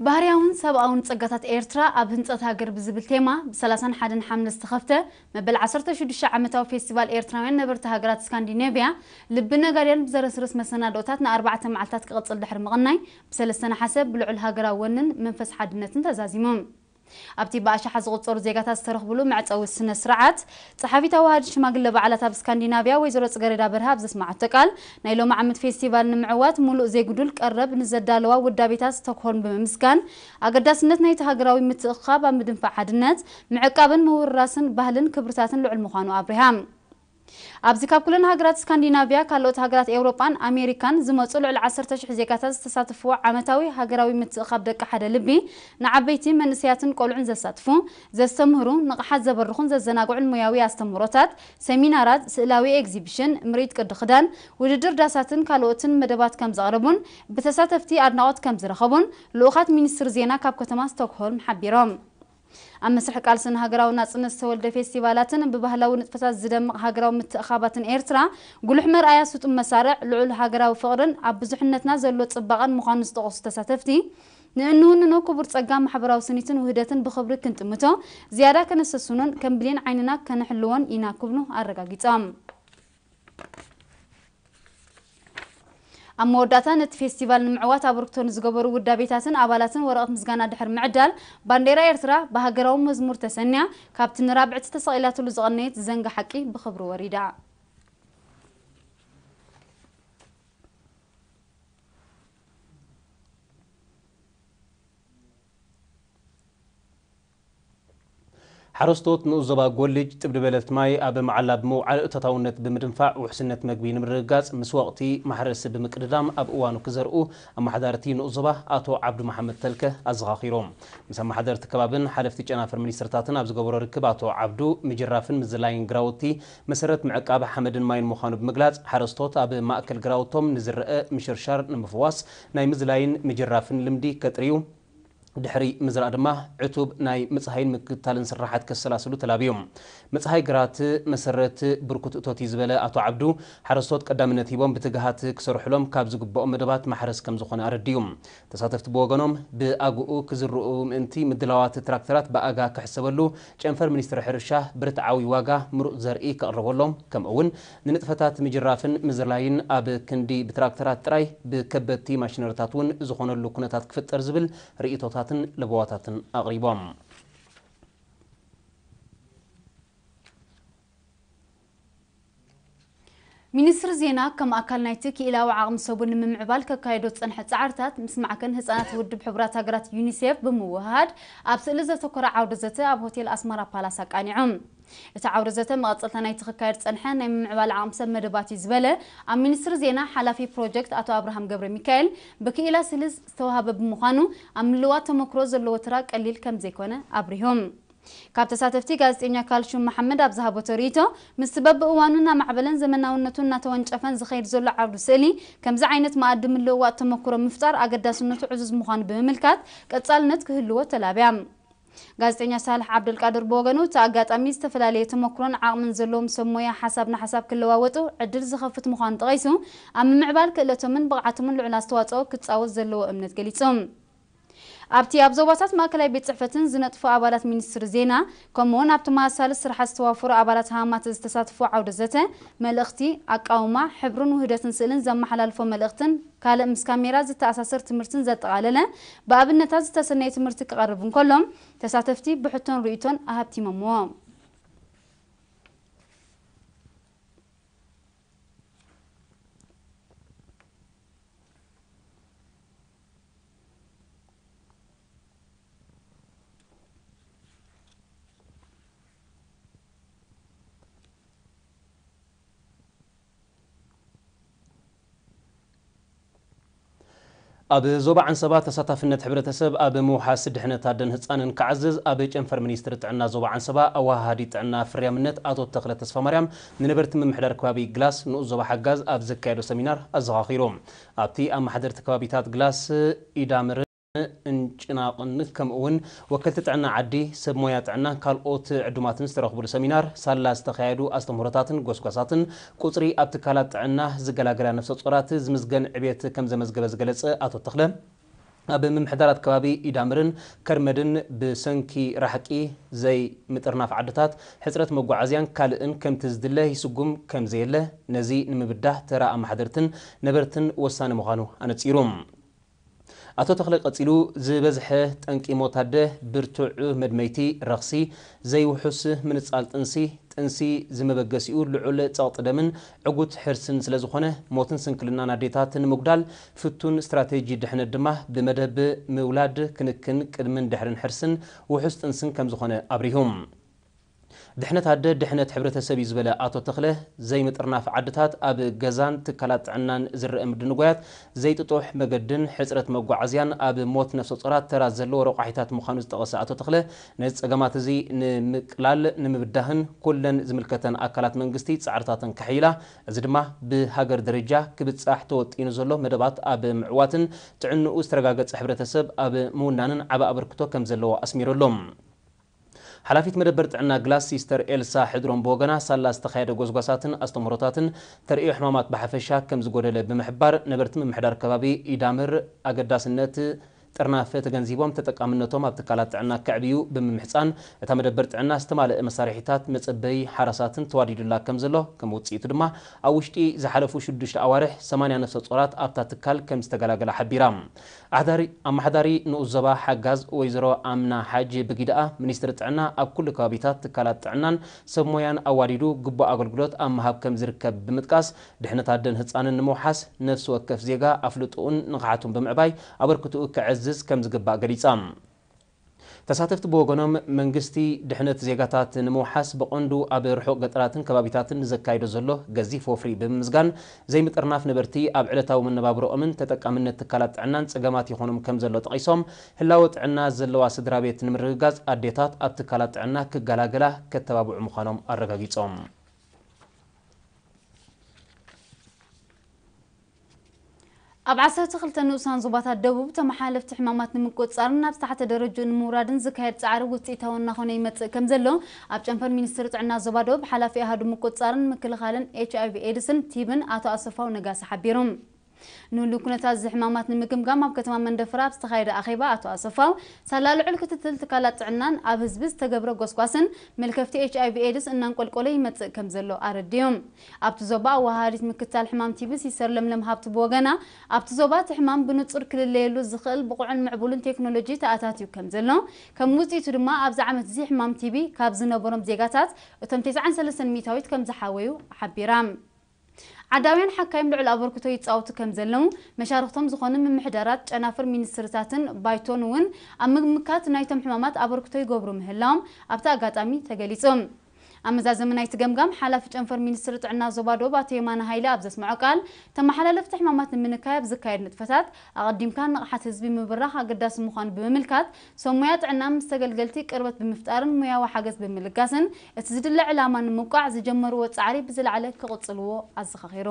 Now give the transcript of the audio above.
ባህርያውን ሰብኣውን ጸጋታት ኤርትራ ኣብ ህንጸት ሃገር ብዝብል ቴማ ብ31 ሓምለ ዝተኸፍተ መበል ዓሰርተ ሽዱሽተ ዓመታዊ ፌስቲቫል ኤርትራውያን ነበርቲ ሃገራት ስካንዲኔቭያ ልቢ ነጋድያን ብዘረስርስ መሰናድኦታት ንኣርባዕተ መዓልታት ክቕጽል ድሕሪ ምቕናይ፣ ብ3 ነሓሰ ብልዑል ሃገራዊ ወንን መንፈስ ሓድነትን ተዛዚሙ። ኣብቲ ብኣሽሓት ዝቑጸሩ ዜጋታት ዝተረኽብሉ መዕጸዊ ስነ ስርዓት፣ ጸሓፊት ኣዋሃድ ሽማግለ በዓላት ኣብ ስካንዲናቭያ ወይዘሮ ጽገረዳ በርሀ ኣብ ዘስማዓቶ ቃል፣ ናይ ሎሚ ዓመት ፌስቲቫል ንምዕዋት ሙሉእ ዘይጉዱል ቀረብ ንዘዳለዋ ውዳቤታት ስቶክሆልም ብምምስጋን፣ ኣገዳስነት ናይቲ ሃገራዊ ምትእኽኻብ ኣብ ምድንፋዕ ሓድነት፣ ምዕቃብን ምውርራስን ባህልን ክብርታትን ልዑል ምዃኑ ኣብሪሃ። ኣብዚ ካብ ኩለን ሃገራት ስካንዲናቭያ፣ ካልኦት ሃገራት ኤውሮጳን ኣሜሪካን ዝመጹ ልዕሊ ዓሰርተ ሽሕ ዜጋታት ዝተሳተፍዎ ዓመታዊ ሃገራዊ ምትእኻብ ደቂ ሓደ ልቢ፣ ንዓበይቲ፣ መንእሰያትን ቆልዑን ዘሳትፉ፣ ዘስተምህሩ፣ ንቕሓት ዘበርኹን ዘዘናግዑን ሞያዊ ኣስተምህሮታት፣ ሰሚናራት፣ ስእላዊ ኤግዚቢሽን፣ ምርኢት ቅዲ ክዳን፣ ውድድር ዳሳትን ካልኦትን መደባት ከም ዘቕረቡን ብተሳተፍቲ ኣድናቖት ከም ዝረኸቡን ልኡኻት ሚኒስትሪ ዜና ካብ ከተማ ስቶክሆልም ሓቢሮም። ኣብ መስርሕ ቃልሲ ንሃገራዊ ናጽነት ዝተወልደ ፌስቲቫላትን ብባህላዊ ንጥፈታት ዝደምቕ ሃገራዊ ምትእኻባትን ኤርትራ፣ ጉሉሕ መርኣያ ስጡም መሳርዕ ልዑል ሃገራዊ ፍቕርን ኣብ ብዙሕነትና ዘሎ ጽባቐን ምዃኑ ዝጠቐሱ ተሳተፍቲ፣ ንእንውንኖ ክቡር ጸጋ ማሕበራዊ ስኒትን ውህደትን ብኽብሪ ክንጥምቶ፣ ዝያዳ ከነሰስኖን ከም ብሌን ዓይንና ከነሕልዎን ኢና ክብሉ ኣረጋጊጾም። ኣብ መወዳእታ ነቲ ፌስቲቫል ንምዕዋት ኣበርክቶ ንዝገበሩ ውዳቤታትን ኣባላትን ወረቐት ምስጋና ድሕሪ ምዕዳል፣ ባንዴራ ኤርትራ ብሃገራዊ መዝሙር ተሰንያ ካብቲ ንራብዕቲ ተሰቒላትሉ ዝቐነየት ዘንጋ ሓቂ ብኽብሪ ወሪዳ። ሓረስቶት ንኡስ ዞባ ጎልጅ ጥብ ዝበለት ማይ ኣብ መዓላ ብምውዓል እቶታውነት ብምድንፋዕ ውሕስነት መግቢ ንምርግጋጽ ምስ ወቕቲ ማሕረስ ብምቅድዳም ኣብ እዋኑ ክዘርኡ ኣመሓዳርቲ ንኡስ ዞባ ኣቶ ዓብዱ መሓመድ ተልከ ኣዘኻኺሮም። ምስ ኣመሓደርቲ ከባብን ሓለፍቲ ጨናፍር ሚኒስትርታትን ኣብ ዝገበሮ ርክብ ኣቶ ዓብዱ ምጅራፍን ምዝላይን ግራውቲ መሰረት ምዕቃብ ሓመድን ማይን ምዃኑ ብምግላጽ ሓረስቶት ኣብ ማእከል ግራውቶም ንዝረአ ምሽርሻር ንምፍዋስ ናይ ምዝላይን ምጅራፍን ልምዲ ከጥርዩ ድሕሪ ምዝራእ ድማ ዕቱብ ናይ ምጽሃይን ምክትታልን ስራሓት ከሰላስሉ ተላብዮም። ምጽሃይ ግራት መሰረት ብርኩት እቶት እዩ ዝበለ ኣቶ ዓብዱ፣ ሓረስቶት ቀዳምነት ሂቦም ብትግሃት ክሰርሑሎም ካብ ዝግብኦም መደባት ማሕረስ ከም ዝኾነ ኣረድዩ። ተሳተፍቲ ብወገኖም ብኣግኡ ክዝርኡ ምእንቲ ምድላዋት ትራክተራት ብኣጋ ክሕሰበሉ፣ ጨንፈር ሚኒስትሪ ሕርሻ ብርትዓዊ ዋጋ ምሩፅ ዘርኢ ክቕርበሎም፣ ከምኡ እውን ንንጥፈታት ምጅራፍን ምዝላይን ኣብ ክንዲ ብትራክተራት ጥራይ ብከበድቲ ማሽነሪታት እውን ዝኾነሉ ኩነታት ክፍጠር ዝብል ርእይቶታትን ለበዋታትን ኣቕሪቦም። ሚኒስትሪ ዜና ከም ኣካል ናይቲ ክኢላዊ ዓቕሚ ሰቡ ንምምዕባል ከካየዶ ዝጸንሐ ጻዕርታት ምስ ማዕከን ህጻናት ውድብ ሕቡራት ሃገራት ዩኒሴፍ ብምውህሃድ ኣብ ስእሊ ዘተኮረ ዓውደ ዘተ ኣብ ሆቴል ኣስመራ ፓላስ ኣቃኒዑ። እቲ ዓውደ ዘተ መቐጸልታ ናይቲ ክካየድ ዝጸንሐ ናይ ምምዕባል ዓቕሚ ሰብ መደባት እዩ ዝበለ ኣብ ሚኒስትሪ ዜና ሓላፊ ፕሮጀክት ኣቶ ኣብርሃም ገብረ ሚካኤል፣ ብክኢላ ስእሊ ዝተዋህበ ብምዃኑ ኣብ ምልዋጥ ተመክሮ ዘለዎ ተራ ቀሊል ከም ዘይኮነ ኣብሪሆም። ካብ ተሳተፍቲ ጋዜጠኛ ካልሹም መሓመድ ኣብ ዝሃበቶ ርእይቶ፣ ምስቲ በብእዋኑ እናማዕበለን ዘመናውነቱ እናተወንጨፈን ዝኸይድ ዘሎ ዓውዲ ስእሊ፣ ከምዚ ዓይነት መኣዲ ምልውዋጥ ተመክሮ ምፍጣር ኣገዳስነቱ ዕዙዝ ምዃኑ ብምምልካት፣ ቀጻልነት ክህልዎ ተላብያ። ጋዜጠኛ ሳልሕ ዓብደልቃድር ብወገኑ፣ እቲ ኣጋጣሚ ዝተፈላለየ ተመክሮን ዓቕምን ዘለዎም ሰብ ሞያ ሓሳብ ንሓሳብ ክለዋወጡ ዕድል ዝኸፍት ምዃኑ ጠቒሱ፣ ኣብ ምምዕባል ክእለቶምን ብቕዓቶምን ልዑል ኣስተዋጽኦ ክጻወት ዘለዎ እምነት ገሊጹ። ኣብቲ ኣብ ዞባታት ማእከላይ ቤት ጽሕፈትን ዝነጥፉ ኣባላት ሚኒስትሪ ዜና፣ ከምኡውን ኣብ ተመሳሳሊ ስራሓት ዝተዋፈሩ ኣባላት ሃማት ዝተሳተፉ ዓውደ ዘተ፣ መልእኽቲ፣ ኣቃውማ፣ ሕብርን ውህደትን ስእልን ዘመሓላልፎ መልእኽትን ካልእ ምስ ካሜራ ዝተኣሳሰር ትምህርትን ዘጠቓለለ፣ ብኣብነታት ዝተሰነየ ትምህርቲ ክቐርብ እንከሎ፣ ተሳተፍቲ ብሕቶን ርእይቶን ኣሃብቲሞምዎ። ኣብ ዞባ ዓንሰባ ተሳታፍነት ሕብረተሰብ ኣብ ምውሓስ ድሕነት ኣደን ህፃንን ክዓዝዝ ኣብ ጨንፈር ሚኒስትሪ ጥዕና ዞባ ዓንሰባ ኣወሃሃዲ ጥዕና ፍርያምነት ኣቶ ተኽለ ተስፋማርያም ንነበርቲ ምምሕዳር ከባቢ ግላስ ንኡስ ዞባ ሓጋዝ ኣብ ዘካየዶ ሰሚናር ኣዘኻኺሩ። ኣብቲ ኣመሓደርቲ ከባቢታት ግላስ ኢዳምር እንጭናቕን ከምኡ እውን ወከልቲ ጥዕና ዓዲ፣ ሰብ ሞያ ጥዕናን ካልኦት ዕዱማትን ዝተረኽብሉ ሰሚናር፣ ሳላ ዝተኻየዱ ኣስተምህሮታትን ጎስጓሳትን ቁፅሪ ኣብ ትካላት ጥዕና ዝገላገላ ነፍሰ ጾራት ዝምዝገን ዕቤት ከም ዘመዝገበ ዝገለጸ ኣቶ ተኽለ፣ ኣብ ምምሕዳራት ከባቢ ኢዳምርን ከርመድን ብሰንኪ ራሕቂ ዘይምጥርናፍ ዓድታት፣ ሕጽረት መጓዓዝያን ካልእን ከምቲ ዝድለ ይስጉም ከም ዘየለ፣ ነዚ ንምብዳህ ተራ ኣመሓደርትን ነበርትን ወሳኒ ምዃኑ ኣነጺሩ። ኣቶ ተኽለ ቀጺሉ፣ ዝበዝሐ ጠንቂ ሞት ኣደ ብርቱዕ መድመይቲ፣ ረኽሲ፣ ዘይውሑስ ምንጻል ጥንሲ፣ ጥንሲ ዝመበገሲኡ ልዑል ጸቕጢ ደምን ዕጉት ሕርስን ስለ ዝኾነ፣ ሞትን ስንክልናን ኣዴታት ንምጉዳል ፍቱን ስትራቴጂ ድሕነት ድማ ብመደብ ምውላድ፣ ክንክን ቅድምን ድሕርን ሕርስን ውሑስ ጥንስን ከም ዝኾነ ኣብሪሁ። ድሕነት ኣደ ድሕነት ሕብረተሰብ እዩ ዝበለ ኣቶ ተኽለ፣ ዘይምጥርናፍ ዓድታት ኣብ ገዛን ትካላት ጥዕናን ዝረአ ምድንጓያት፣ ዘይጥጡሕ መገድን ሕጽረት መጓዓዝያን ኣብ ሞት ነፍሰ ጾራት ተራ ዘለዎ ረቋሒታት ምዃኑ ዝጠቐሰ ኣቶ ተኽለ፣ ነዚ ጸገማት እዚ ንምቅላል ንምብዳህን ኩለን ዝምልከተን ኣካላት መንግስቲ ጻዕርታተን ከሕይላ፣ እዚ ድማ ብሃገር ደረጃ ክብጻሕ ተወጢኑ ዘሎ መደባት ኣብ ምዕዋትን ጥዕንኡ ዝተረጋገጸ ሕብረተሰብ ኣብ ምውናንን ዓቢ ኣበርክቶ ከም ዘለዎ ኣስሚሩ ኣሎ። ሓላፊት መደበር ጥዕና ግላስ ሲስተር ኤልሳ ሕድሮም ብወገና፣ ሳላ ዝተኻየደ ጎስጓሳትን ኣስተምህሮታትን ተርእዮ ሕማማት ብሓፈሻ ከም ዝጎደለ ብምሕባር፣ ነበርቲ ምምሕዳር ከባቢ ኢዳምር ኣገዳስነት ጥርናፈ ተገንዚቦም ተጠቃምነቶም ኣብ ትካላት ጥዕና ከዕብዩ ብምምሕጻን፣ እታ መደበር ጥዕና ዝተማልአ መሳርሒታት መጸበዪ ሓራሳትን ተዋዲዱላ ከም ዘሎ፣ ከም ውጽኢቱ ድማ ኣብ ውሽጢ ዝሓለፉ ሽዱሽተ ኣዋርሕ ሰማንያ ነፍሰ ጾራት ኣብታ ትካል ከም ዝተገላገላ ሓቢራ። ኣሕዳሪ-፣ ኣመሓዳሪ ንኡስ ዞባ ሓጋዝ ወይዘሮ ኣምና ሓጂ ብጊድኣ፣ ሚኒስትሪ ጥዕና ኣብ ኩሉ ከባቢታት ትካላት ጥዕናን ሰብ ሞያን ኣዋዲዱ ግቡእ ኣገልግሎት ኣብ ምሃብ ከም ዝርከብ ብምጥቃስ፣ ድሕነት ኣደን ህጻንን ንምውሓስ ነፍሲ ወከፍ ዜጋ ኣፍልጦኡን ንቕሓቱን ብምዕባይ ኣበርክትኡ ከዕዝዝ ከም ዝግባእ ገሊጻ። ተሳተፍቲ ብወገኖም፣ መንግስቲ ድሕነት ዜጋታት ንምውሓስ ብቐንዱ ኣብ ርሑቕ ገጠራትን ከባቢታትን ዘካይዶ ዘሎ ገዚፍ ወፍሪ ብምምዝጋን፣ ዘይምጥርናፍ ነበርቲ ኣብ ዕለታዊ መነባብሮኦምን ተጠቃምነት ትካላት ጥዕናን ጸገማት ይኾኖም ከም ዘሎ ጠቒሶም፣ ህላወ ጥዕና ዘለዋ ስድራ ቤት ንምርግጋጽ ኣዴታት ኣብ ትካላት ጥዕና ክገላገላ ከተባብዑ ምዃኖም ኣረጋጊጾም። ኣብ ዓሰርተ ክልተ ንኡሳን ዞባታት ደቡብ ተመሓላለፍቲ ሕማማት ንምቁጽጻርን ናብ ዝተሓተ ደረጃ ንምውራድን ዝካየድ ጻዕሪ ውጽኢታዊ እናኾነ ይመጽእ ከም ዘሎ ኣብ ጨንፈር ሚኒስትሪ ጥዕና ዞባ ደቡብ ሓላፊ ኣሃዱ ምቁጽጻርን ምክልኻልን ኤች ኣይ ቪ ኤድስን ቲብን ኣቶ ኣሰፋው ነጋሲ ሓቢሩ። ንህሉው ኩነታት እዚ ሕማማት ንምግምጋም ኣብ ከተማ መንደፈራ ኣብ ዝተኻየደ ኣኼባ ኣቶ ኣሰፋው፣ ሳላ ልዑል ክትትል ትካላት ጥዕናን ኣብ ህዝቢ ዝተገብረ ጎስጓስን መልከፍቲ ኤች ኣይ ቪ ኤድስ እናንቆልቆለ ይመጽእ ከም ዘሎ ኣረዲኡ። ኣብቲ ዞባ ኣወሃሃዲት ምክትታል ሕማም ቲቢ ሲስተር ለምለም ሃብቱ ብወገና፣ ኣብቲ ዞባ እቲ ሕማም ብንጹር ክልለየሉ ዝኽእል ብቑዕን ምዕቡልን ቴክኖሎጂ ተኣታትዩ ከም ዘሎ፣ ከም ውጽኢቱ ድማ ኣብዚ ዓመት እዚ ሕማም ቲቢ ካብ ዝነበሮም ዜጋታት እቶም ተስዓን ሰለስተን ሚእታዊት ከም ዝሓወዩ ሓቢራ። ዓዳውያን ሓካይም ልዑል ኣበርክቶ ይጻወቱ ከም ዘለዉ መሻርኽቶም ዝኾኑ ምምሕዳራት፣ ጨናፍር ሚኒስትርታትን ባይቶን እውን ኣብ ምምካት ናይቶም ሕማማት ኣበርክቶ ይገብሩ ምህላዎም ኣብቲ ኣጋጣሚ ተገሊጹ። ኣብ መዛዘሚ ናይቲ ገምጋም፣ ሓላፊ ጨንፈር ሚኒስትሪ ጥዕና ዞባ ደቡብ ኣቶ የማነ ሃይለ ኣብ ዘስምዖ ቃል፣ ተመሓላለፍቲ ሕማማት ንምንካይ ኣብ ዝካየድ ንጥፈታት ኣቐዲምካ ንቕሓት ህዝቢ ምብራኽ ኣገዳሲ ምዃኑ ብምምልካት፣ ሰብ ሞያ ጥዕና ምስ ተገልገልቲ ቅርበት ብምፍጣርን ሞያዊ ሓገዝ ብምልጋስን እቲ ዝድለ ዕላማ ንምብቃዕ ዝጀመርዎ ጻዕሪ ብዝለዓለ ክቕጽልዎ ኣዘኻኺሩ።